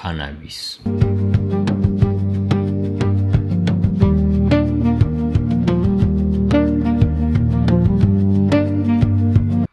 ካናቢስ።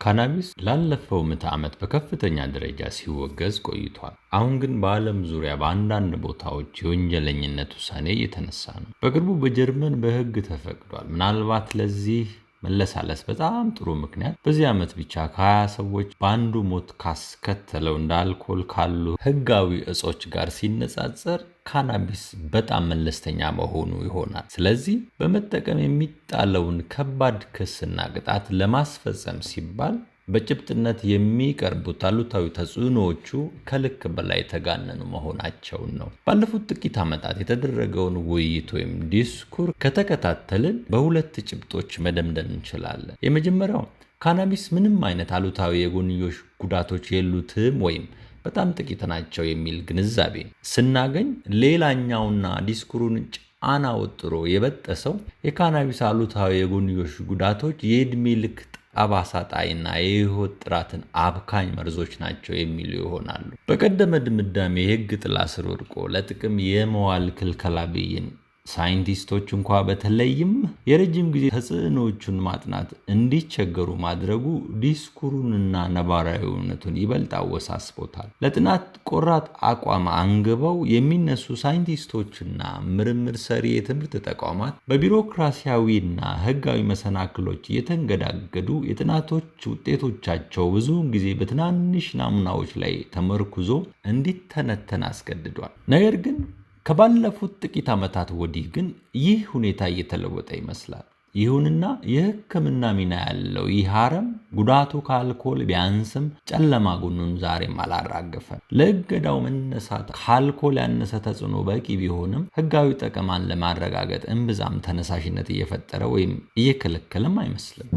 ካናቢስ ላለፈው ምዕተ ዓመት በከፍተኛ ደረጃ ሲወገዝ ቆይቷል። አሁን ግን በዓለም ዙሪያ በአንዳንድ ቦታዎች የወንጀለኝነት ውሳኔ እየተነሳ ነው። በቅርቡ በጀርመን በሕግ ተፈቅዷል። ምናልባት ለዚህ መለሳለስ በጣም ጥሩ ምክንያት በዚህ ዓመት ብቻ ከ20 ሰዎች በአንዱ ሞት ካስከተለው እንደ አልኮል ካሉ ሕጋዊ እጾች ጋር ሲነጻጸር ካናቢስ በጣም መለስተኛ መሆኑ ይሆናል። ስለዚህ በመጠቀም የሚጣለውን ከባድ ክስና ቅጣት ለማስፈጸም ሲባል በጭብጥነት የሚቀርቡት አሉታዊ ተጽዕኖዎቹ ከልክ በላይ የተጋነኑ መሆናቸውን ነው። ባለፉት ጥቂት ዓመታት የተደረገውን ውይይት ወይም ዲስኩር ከተከታተልን በሁለት ጭብጦች መደምደም እንችላለን። የመጀመሪያው ካናቢስ ምንም አይነት አሉታዊ የጎንዮሽ ጉዳቶች የሉትም ወይም በጣም ጥቂት ናቸው የሚል ግንዛቤ ስናገኝ፣ ሌላኛውና ዲስኩሩን ጫና ወጥሮ የበጠሰው የካናቢስ አሉታዊ የጎንዮሽ ጉዳቶች የዕድሜ ልክ ጠባሳ ጣይና የህይወት ጥራትን አብካኝ መርዞች ናቸው የሚሉ ይሆናሉ። በቀደመ ድምዳሜ የህግ ጥላ ስር ወድቆ ለጥቅም የመዋል ክልከላ ብይን ሳይንቲስቶች እንኳ በተለይም የረጅም ጊዜ ተጽዕኖዎቹን ማጥናት እንዲቸገሩ ማድረጉ ዲስኩሩንና ነባራዊ እውነቱን ይበልጥ አወሳስቦታል። ለጥናት ቆራጥ አቋም አንግበው የሚነሱ ሳይንቲስቶችና ምርምር ሰሪ የትምህርት ተቋማት በቢሮክራሲያዊና ህጋዊ መሰናክሎች እየተንገዳገዱ የጥናቶች ውጤቶቻቸው ብዙውን ጊዜ በትናንሽ ናሙናዎች ላይ ተመርኩዞ እንዲተነተን አስገድዷል። ነገር ግን ከባለፉት ጥቂት ዓመታት ወዲህ ግን ይህ ሁኔታ እየተለወጠ ይመስላል። ይሁንና የሕክምና ሚና ያለው ይህ አረም ጉዳቱ ከአልኮል ቢያንስም ጨለማ ጎኑን ዛሬም አላራገፈም። ለእገዳው መነሳት ከአልኮል ያነሰ ተጽዕኖ በቂ ቢሆንም ህጋዊ ጠቀማን ለማረጋገጥ እምብዛም ተነሳሽነት እየፈጠረ ወይም እየከለከለም አይመስልም።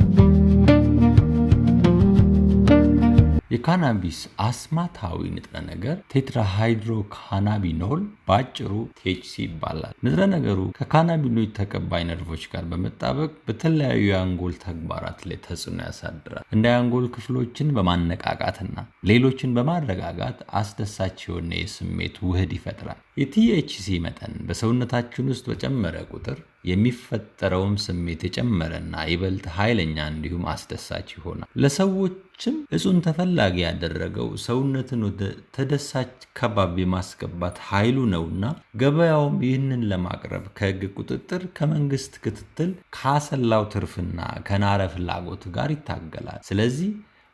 የካናቢስ አስማታዊ ንጥረ ነገር tetrahydrocannabinol፣ በአጭሩ THC ይባላል። ንጥረ ነገሩ ከ cannabinoid ተቀባይ ነርቮች ጋር በመጣበቅ በተለያዩ የአንጎል ተግባራት ላይ ተጽዕኖ ያሳድራል። እንደ የአንጎል ክፍሎችን በማነቃቃትና ሌሎችን በማረጋጋት አስደሳች የሆነ የስሜት ውህድ ይፈጥራል። የ THC መጠን በሰውነታችን ውስጥ በጨመረ ቁጥር የሚፈጠረውም ስሜት የጨመረና ይበልጥ ኃይለኛ እንዲሁም አስደሳች ይሆናል። ለሰዎችም እጹን ተፈላጊ ያደረገው ሰውነትን ወደ ተደሳች ከባቢ የማስገባት ኃይሉ ነውና ገበያውም ይህንን ለማቅረብ ከሕግ ቁጥጥር፣ ከመንግስት ክትትል፣ ካሰላው ትርፍና ከናረ ፍላጎት ጋር ይታገላል። ስለዚህ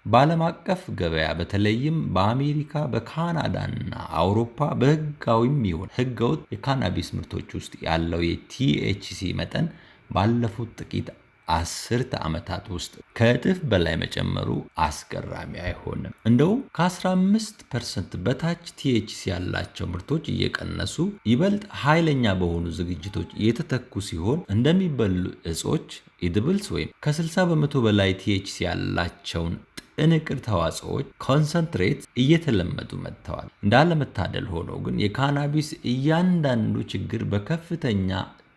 በዓለም አቀፍ ገበያ በተለይም በአሜሪካ፣ በካናዳና አውሮፓ በህጋዊም ይሁን ህገወጥ የካናቢስ ምርቶች ውስጥ ያለው የ THC መጠን ባለፉት ጥቂት አስርተ ዓመታት ውስጥ ከእጥፍ በላይ መጨመሩ አስገራሚ አይሆንም። እንደውም ከ15% በታች THC ያላቸው ምርቶች እየቀነሱ ይበልጥ ኃይለኛ በሆኑ ዝግጅቶች የተተኩ ሲሆን እንደሚበሉ እጾች edibles ወይም ከ60% በላይ THC ያላቸውን ጥንቅር ተዋጽኦዎች concentrate እየተለመዱ መጥተዋል። እንዳለመታደል ሆኖ ግን የካናቢስ እያንዳንዱ ችግር በከፍተኛ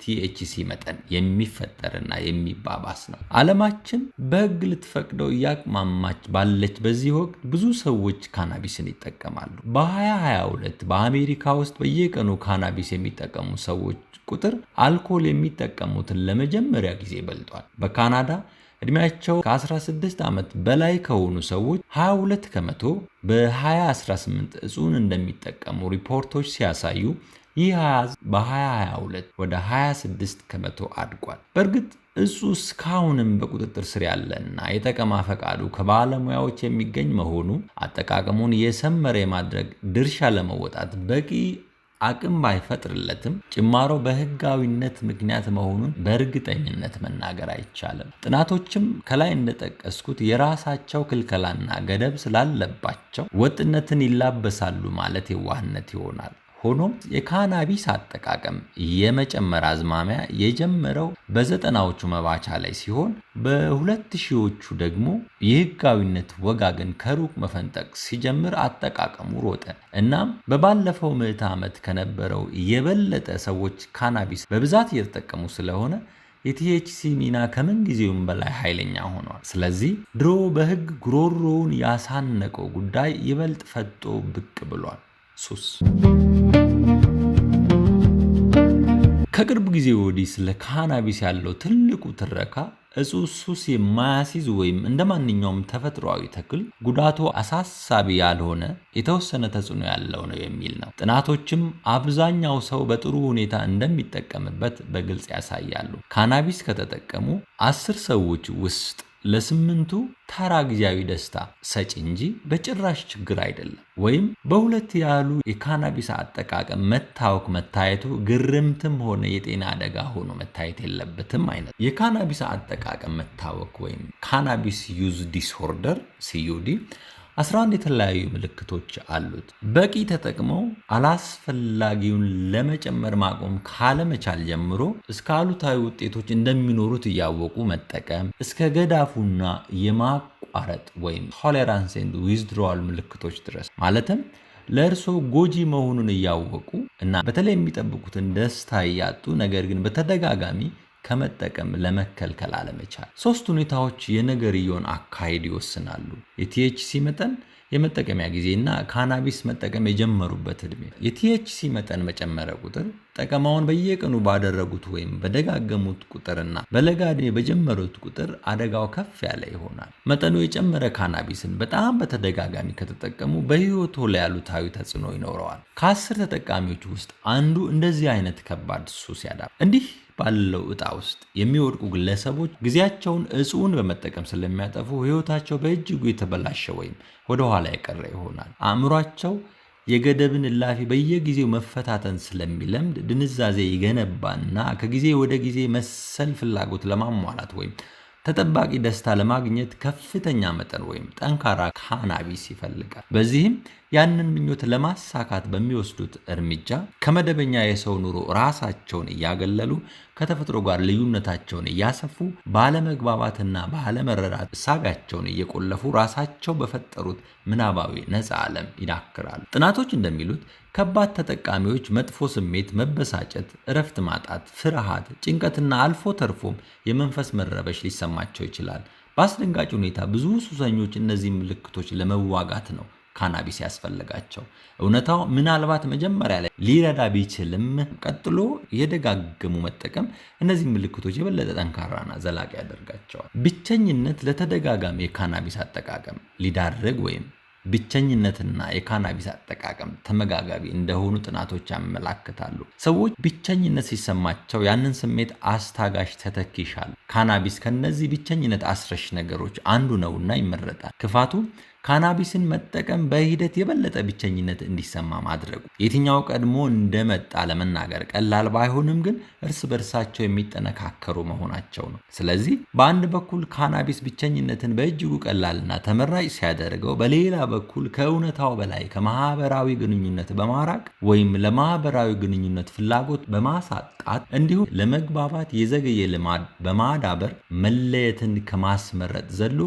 THC መጠን የሚፈጠርና የሚባባስ ነው። ዓለማችን በሕግ ልትፈቅደው እያቅማማች ባለች በዚህ ወቅት ብዙ ሰዎች ካናቢስን ይጠቀማሉ። በ2022 በአሜሪካ ውስጥ በየቀኑ ካናቢስ የሚጠቀሙ ሰዎች ቁጥር አልኮል የሚጠቀሙትን ለመጀመሪያ ጊዜ በልጧል። በካናዳ ዕድሜያቸው ከ16 ዓመት በላይ ከሆኑ ሰዎች 22% በ2018 እጹን እንደሚጠቀሙ ሪፖርቶች ሲያሳዩ ይህ አሃዝ በ2022 ወደ 26% አድጓል። በእርግጥ እጹ እስካሁንም በቁጥጥር ስር ያለና የጠቀማ ፈቃዱ ከባለሙያዎች የሚገኝ መሆኑ አጠቃቀሙን የሰመረ የማድረግ ድርሻ ለመወጣት በቂ አቅም ባይፈጥርለትም ጭማሮ በህጋዊነት ምክንያት መሆኑን በእርግጠኝነት መናገር አይቻልም። ጥናቶችም ከላይ እንደጠቀስኩት የራሳቸው ክልከላና ገደብ ስላለባቸው ወጥነትን ይላበሳሉ ማለት የዋህነት ይሆናል። ሆኖም የካናቢስ አጠቃቀም የመጨመር አዝማሚያ የጀመረው በዘጠናዎቹ መባቻ ላይ ሲሆን በሁለት ሺዎቹ ደግሞ የህጋዊነት ወጋገን ከሩቅ መፈንጠቅ ሲጀምር አጠቃቀሙ ሮጠ። እናም በባለፈው ምዕተ ዓመት ከነበረው የበለጠ ሰዎች ካናቢስ በብዛት እየተጠቀሙ ስለሆነ የ THC ሚና ከምን ጊዜውም በላይ ኃይለኛ ሆኗል። ስለዚህ ድሮ በህግ ጉሮሮውን ያሳነቀው ጉዳይ ይበልጥ ፈጦ ብቅ ብሏል። ሱስ። ከቅርብ ጊዜ ወዲህ ስለ ካናቢስ ያለው ትልቁ ትረካ እጹ ሱስ የማያስይዝ ወይም እንደ ማንኛውም ተፈጥሯዊ ተክል ጉዳቱ አሳሳቢ ያልሆነ የተወሰነ ተጽዕኖ ያለው ነው የሚል ነው። ጥናቶችም አብዛኛው ሰው በጥሩ ሁኔታ እንደሚጠቀምበት በግልጽ ያሳያሉ። ካናቢስ ከተጠቀሙ 10 ሰዎች ውስጥ ለ8ቱ ተራ ጊዜያዊ ደስታ ሰጪ እንጂ በጭራሽ ችግር አይደለም። ወይም በሁለት ያሉ የካናቢስ አጠቃቀም መታወክ መታየቱ ግርምትም ሆነ የጤና አደጋ ሆኖ መታየት የለበትም አይነት። የካናቢስ አጠቃቀም መታወክ ወይም cannabis use disorder CUD 11 የተለያዩ ምልክቶች አሉት። በቂ ተጠቅመው አላስፈላጊውን ለመጨመር ማቆም ካለመቻል ጀምሮ እስከ አሉታዊ ውጤቶች እንደሚኖሩት እያወቁ መጠቀም፣ እስከ ገዳፉና የማቋረጥ ወይም tolerance and withdrawal ምልክቶች ድረስ፣ ማለትም ለእርሶ ጎጂ መሆኑን እያወቁ እና በተለይ የሚጠብቁትን ደስታ እያጡ ነገር ግን በተደጋጋሚ ከመጠቀም ለመከልከል አለመቻል። ሶስት ሁኔታዎች የነገርየውን አካሄድ ይወስናሉ። የ THC መጠን፣ የመጠቀሚያ ጊዜና ካናቢስ መጠቀም የጀመሩበት እድሜ። የ THC መጠን በጨመረ ቁጥር፣ ጠቀማውን በየቀኑ ባደረጉት ወይም በደጋገሙት ቁጥርና በለጋ ዕድሜ በጀመሩት ቁጥር አደጋው ከፍ ያለ ይሆናል። መጠኑ የጨመረ ካናቢስን በጣም በተደጋጋሚ ከተጠቀሙ በህይወቶ ላይ አሉታዊ ተጽዕኖ ይኖረዋል። ከ10 ተጠቃሚዎች ውስጥ አንዱ እንደዚህ አይነት ከባድ ሱስ ያዳብራል። እንዲህ ባለው እጣ ውስጥ የሚወድቁ ግለሰቦች ጊዜያቸውን እጹን በመጠቀም ስለሚያጠፉ ህይወታቸው በእጅጉ የተበላሸ ወይም ወደኋላ የቀረ ይሆናል። አእምሯቸው የገደብን እላፊ በየጊዜው መፈታተን ስለሚለምድ ድንዛዜ ይገነባና ከጊዜ ወደ ጊዜ መሰል ፍላጎት ለማሟላት ወይም ተጠባቂ ደስታ ለማግኘት ከፍተኛ መጠን ወይም ጠንካራ ካናቢስ ይፈልጋል። በዚህም ያንን ምኞት ለማሳካት በሚወስዱት እርምጃ ከመደበኛ የሰው ኑሮ ራሳቸውን እያገለሉ፣ ከተፈጥሮ ጋር ልዩነታቸውን እያሰፉ፣ ባለመግባባትና ባለመረዳት እሳቢያቸውን እየቆለፉ ራሳቸው በፈጠሩት ምናባዊ ነፃ ዓለም ይዳክራሉ። ጥናቶች እንደሚሉት ከባድ ተጠቃሚዎች መጥፎ ስሜት፣ መበሳጨት፣ እረፍት ማጣት፣ ፍርሃት፣ ጭንቀትና አልፎ ተርፎም የመንፈስ መረበሽ ሊሰማቸው ይችላል። በአስደንጋጭ ሁኔታ ብዙ ሱሰኞች እነዚህ ምልክቶች ለመዋጋት ነው ካናቢስ ያስፈልጋቸው። እውነታው ምናልባት መጀመሪያ ላይ ሊረዳ ቢችልም ቀጥሎ የደጋገሙ መጠቀም እነዚህ ምልክቶች የበለጠ ጠንካራና ዘላቂ ያደርጋቸዋል። ብቸኝነት ለተደጋጋሚ የካናቢስ አጠቃቀም ሊዳርግ ወይም ብቸኝነትና የካናቢስ አጠቃቀም ተመጋጋቢ እንደሆኑ ጥናቶች ያመላክታሉ። ሰዎች ብቸኝነት ሲሰማቸው ያንን ስሜት አስታጋሽ ተተኪ ይሻሉ። ካናቢስ ከነዚህ ብቸኝነት አስረሽ ነገሮች አንዱ ነውና ይመረጣል። ክፋቱ ካናቢስን መጠቀም በሂደት የበለጠ ብቸኝነት እንዲሰማ ማድረጉ። የትኛው ቀድሞ እንደመጣ ለመናገር ቀላል ባይሆንም ግን እርስ በእርሳቸው የሚጠነካከሩ መሆናቸው ነው። ስለዚህ በአንድ በኩል ካናቢስ ብቸኝነትን በእጅጉ ቀላልና ተመራጭ ሲያደርገው፣ በሌላ በኩል ከእውነታው በላይ ከማህበራዊ ግንኙነት በማራቅ ወይም ለማህበራዊ ግንኙነት ፍላጎት በማሳጣት እንዲሁም ለመግባባት የዘገየ ልማድ በማዳበር መለየትን ከማስመረጥ ዘሎ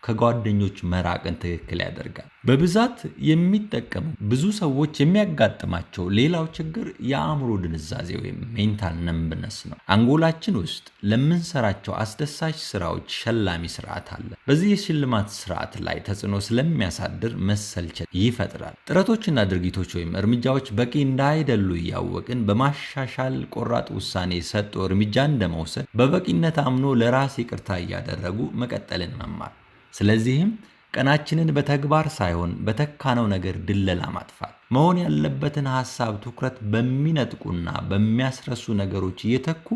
ከጓደኞች መራቅን ትክክል ያደርጋል። በብዛት የሚጠቀሙ ብዙ ሰዎች የሚያጋጥማቸው ሌላው ችግር የአእምሮ ድንዛዜ ወይም mental numbness ነው። አንጎላችን ውስጥ ለምንሰራቸው አስደሳች ስራዎች ሸላሚ ስርዓት አለ። በዚህ የሽልማት ስርዓት ላይ ተጽዕኖ ስለሚያሳድር መሰልቸት ይፈጥራል። ጥረቶችና ድርጊቶች ወይም እርምጃዎች በቂ እንዳይደሉ እያወቅን በማሻሻል ቆራጥ ውሳኔ ሰጥቶ እርምጃ እንደመውሰድ በበቂነት አምኖ ለራስ ይቅርታ እያደረጉ መቀጠልን መማር። ስለዚህም ቀናችንን በተግባር ሳይሆን በተካነው ነገር ድለላ ማጥፋት፣ መሆን ያለበትን ሐሳብ ትኩረት በሚነጥቁና በሚያስረሱ ነገሮች እየተኩ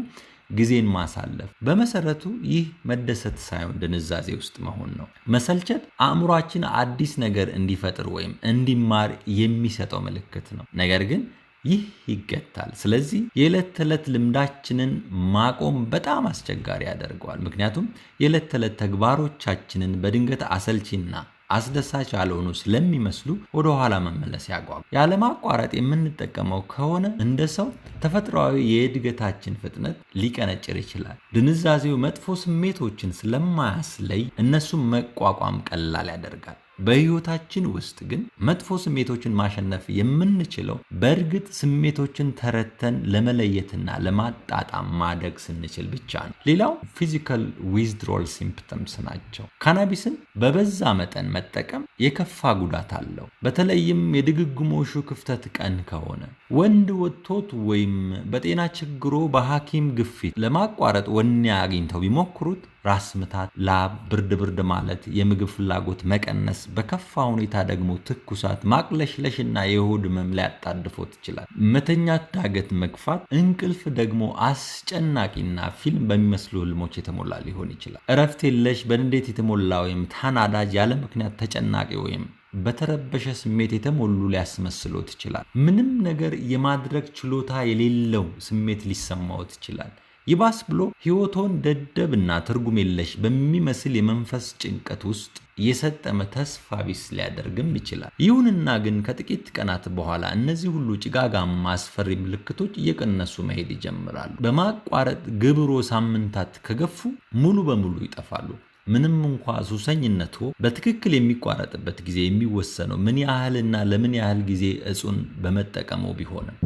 ጊዜን ማሳለፍ። በመሰረቱ ይህ መደሰት ሳይሆን ድንዛዜ ውስጥ መሆን ነው። መሰልቸት አእምሯችን አዲስ ነገር እንዲፈጥር ወይም እንዲማር የሚሰጠው ምልክት ነው። ነገር ግን ይህ ይገታል። ስለዚህ የዕለት ተዕለት ልምዳችንን ማቆም በጣም አስቸጋሪ ያደርገዋል። ምክንያቱም የዕለት ተዕለት ተግባሮቻችንን በድንገት አሰልቺና አስደሳች ያልሆኑ ስለሚመስሉ ወደ ኋላ መመለስ ያጓጓል። ያለማቋረጥ የምንጠቀመው ከሆነ እንደ ሰው ተፈጥሯዊ የእድገታችን ፍጥነት ሊቀነጭር ይችላል። ድንዛዜው መጥፎ ስሜቶችን ስለማያስለይ እነሱን መቋቋም ቀላል ያደርጋል። በህይወታችን ውስጥ ግን መጥፎ ስሜቶችን ማሸነፍ የምንችለው በእርግጥ ስሜቶችን ተረድተን ለመለየትና ለማጣጣም ማደግ ስንችል ብቻ ነው። ሌላው physical withdrawal symptoms ናቸው። ካናቢስን በበዛ መጠን መጠቀም የከፋ ጉዳት አለው። በተለይም የድግግሞሹ ክፍተት ቀን ከሆነ፣ ወንድ ወጥቶት ወይም በጤና ችግሮ በሐኪም ግፊት ለማቋረጥ ወኔ አግኝተው ቢሞክሩት ራስ ምታት፣ ላብ፣ ብርድ ብርድ ማለት፣ የምግብ ፍላጎት መቀነስ፣ በከፋ ሁኔታ ደግሞ ትኩሳት፣ ማቅለሽለሽና የሆድ ህመም ሊያጣድፎት ይችላል። መተኛት፣ ዳገት መግፋት፣ እንቅልፍ ደግሞ አስጨናቂና ፊልም በሚመስሉ ህልሞች የተሞላ ሊሆን ይችላል። እረፍት የለሽ፣ በንዴት የተሞላ ወይም ተናዳጅ፣ ያለ ምክንያት ተጨናቂ ወይም በተረበሸ ስሜት የተሞሉ ሊያስመስሎት ይችላል። ምንም ነገር የማድረግ ችሎታ የሌለው ስሜት ሊሰማዎት ይችላል። ይባስ ብሎ ህይወቶን ደደብና ትርጉም የለሽ በሚመስል የመንፈስ ጭንቀት ውስጥ የሰጠመ ተስፋ ቢስ ሊያደርግም ይችላል። ይሁንና ግን ከጥቂት ቀናት በኋላ እነዚህ ሁሉ ጭጋጋማ አስፈሪ ምልክቶች እየቀነሱ መሄድ ይጀምራሉ። በማቋረጥ ግብሮ ሳምንታት ከገፉ ሙሉ በሙሉ ይጠፋሉ። ምንም እንኳ ሱሰኝነቱ በትክክል የሚቋረጥበት ጊዜ የሚወሰነው ምን ያህልና ለምን ያህል ጊዜ እጹን በመጠቀሙ ቢሆንም፣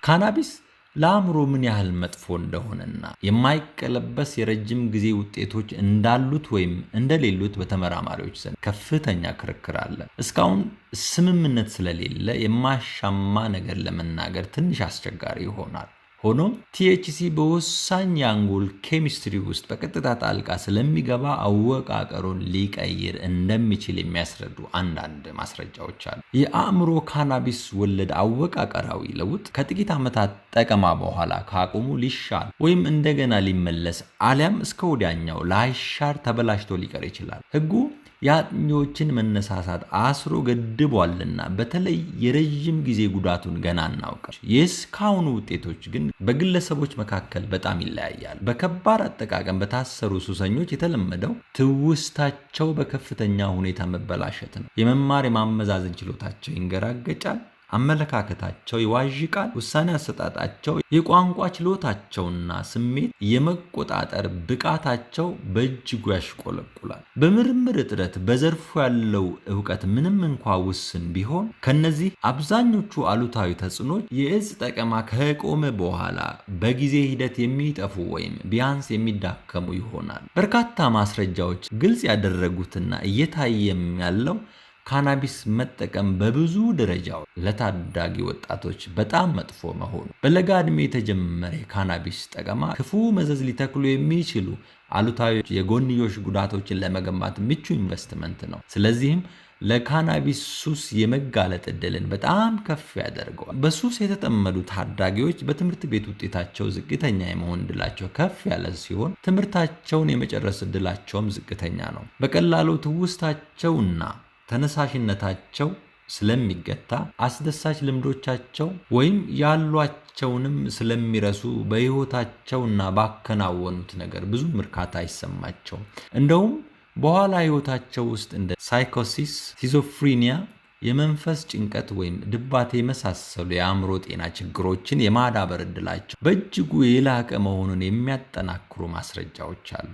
ካናቢስ ለአእምሮ ምን ያህል መጥፎ እንደሆነና የማይቀለበስ የረጅም ጊዜ ውጤቶች እንዳሉት ወይም እንደሌሉት በተመራማሪዎች ዘንድ ከፍተኛ ክርክር አለ። እስካሁን ስምምነት ስለሌለ የማያሻማ ነገር ለመናገር ትንሽ አስቸጋሪ ይሆናል። ሆኖም THC በወሳኝ የአንጎል ኬሚስትሪ ውስጥ በቀጥታ ጣልቃ ስለሚገባ አወቃቀሩን ሊቀይር እንደሚችል የሚያስረዱ አንዳንድ ማስረጃዎች አሉ። የአእምሮ ካናቢስ ወለድ አወቃቀራዊ ለውጥ ከጥቂት ዓመታት ጠቀማ በኋላ ካቆሙ ሊሻል ወይም እንደገና ሊመለስ አሊያም እስከ ወዲያኛው ላይሻር ተበላሽቶ ሊቀር ይችላል። ህጉ የአጥኚዎችን መነሳሳት አስሮ ገድቧልና በተለይ የረዥም ጊዜ ጉዳቱን ገና አናውቅም። የእስካሁኑ ውጤቶች ግን በግለሰቦች መካከል በጣም ይለያያል። በከባድ አጠቃቀም በታሰሩ ሱሰኞች የተለመደው ትውስታቸው በከፍተኛ ሁኔታ መበላሸት ነው። የመማር የማመዛዘን ችሎታቸው ይንገራገጫል። አመለካከታቸው ይዋዥቃል። ውሳኔ አሰጣጣቸው፣ የቋንቋ ችሎታቸውና ስሜት የመቆጣጠር ብቃታቸው በእጅጉ ያሽቆለቁላል። በምርምር እጥረት በዘርፉ ያለው እውቀት ምንም እንኳ ውስን ቢሆን፣ ከነዚህ አብዛኞቹ አሉታዊ ተጽዕኖች የእጽ ጠቀማ ከቆመ በኋላ በጊዜ ሂደት የሚጠፉ ወይም ቢያንስ የሚዳከሙ ይሆናል። በርካታ ማስረጃዎች ግልጽ ያደረጉትና እየታየም ያለው ካናቢስ መጠቀም በብዙ ደረጃዎች ለታዳጊ ወጣቶች በጣም መጥፎ መሆኑ። በለጋ ዕድሜ የተጀመረ የካናቢስ ጠቀማ ክፉ መዘዝ ሊተክሉ የሚችሉ አሉታዊ የጎንዮሽ ጉዳቶችን ለመገንባት ምቹ ኢንቨስትመንት ነው። ስለዚህም ለካናቢስ ሱስ የመጋለጥ ዕድልን በጣም ከፍ ያደርገዋል። በሱስ የተጠመዱ ታዳጊዎች በትምህርት ቤት ውጤታቸው ዝቅተኛ የመሆን ዕድላቸው ከፍ ያለ ሲሆን፣ ትምህርታቸውን የመጨረስ ዕድላቸውም ዝቅተኛ ነው። በቀላሉ ትውስታቸውና ተነሳሽነታቸው ስለሚገታ፣ አስደሳች ልምዶቻቸው ወይም ያሏቸውንም ስለሚረሱ በሕይወታቸውና ባከናወኑት ነገር ብዙም እርካታ አይሰማቸውም። እንደውም በኋላ ሕይወታቸው ውስጥ እንደ psychosis፣ schizophrenia፣ የመንፈስ ጭንቀት ወይም ድባቴ የመሳሰሉ የአእምሮ ጤና ችግሮችን የማዳበር ዕድላቸው በእጅጉ የላቀ መሆኑን የሚያጠናክሩ ማስረጃዎች አሉ።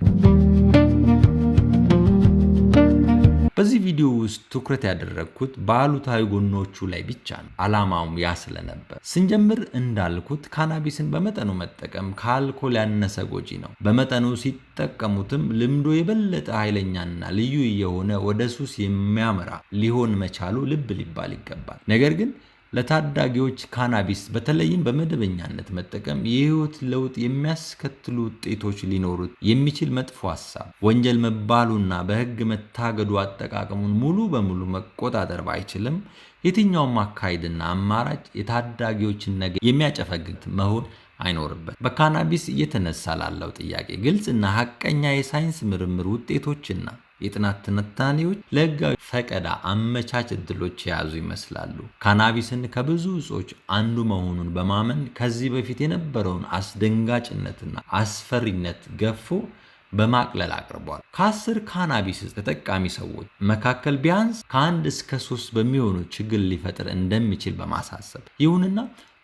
በዚህ ቪዲዮ ውስጥ ትኩረት ያደረግኩት በአሉታዊ ጎኖቹ ላይ ብቻ ነው። ዓላማውም ያ ስለነበር። ስንጀምር እንዳልኩት ካናቢስን በመጠኑ መጠቀም ከአልኮል ያነሰ ጎጂ ነው። በመጠኑ ሲጠቀሙትም ልምዱ የበለጠ ኃይለኛና ልዩ እየሆነ ወደ ሱስ የሚያመራ ሊሆን መቻሉ ልብ ሊባል ይገባል። ነገር ግን ለታዳጊዎች ካናቢስ በተለይም በመደበኛነት መጠቀም የህይወት ለውጥ የሚያስከትሉ ውጤቶች ሊኖሩት የሚችል መጥፎ ሀሳብ ወንጀል መባሉና በህግ መታገዱ አጠቃቀሙን ሙሉ በሙሉ መቆጣጠር ባይችልም፣ የትኛውም አካሄድና አማራጭ የታዳጊዎችን ነገ የሚያጨፈግግ መሆን አይኖርበት። በካናቢስ እየተነሳ ላለው ጥያቄ ግልጽና ሀቀኛ የሳይንስ ምርምር ውጤቶችና የጥናት ትንታኔዎች ለህጋዊ ፈቀዳ አመቻች እድሎች የያዙ ይመስላሉ። ካናቢስን ከብዙ እጾች አንዱ መሆኑን በማመን ከዚህ በፊት የነበረውን አስደንጋጭነትና አስፈሪነት ገፎ በማቅለል አቅርቧል። ከ10 ካናቢስ ተጠቃሚ ሰዎች መካከል ቢያንስ ከ1 እስከ 3 በሚሆኑ ችግር ሊፈጥር እንደሚችል በማሳሰብ፣ ይሁንና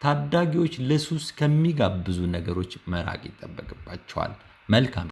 ታዳጊዎች ለሱስ ከሚጋብዙ ነገሮች መራቅ ይጠበቅባቸዋል። መልካም።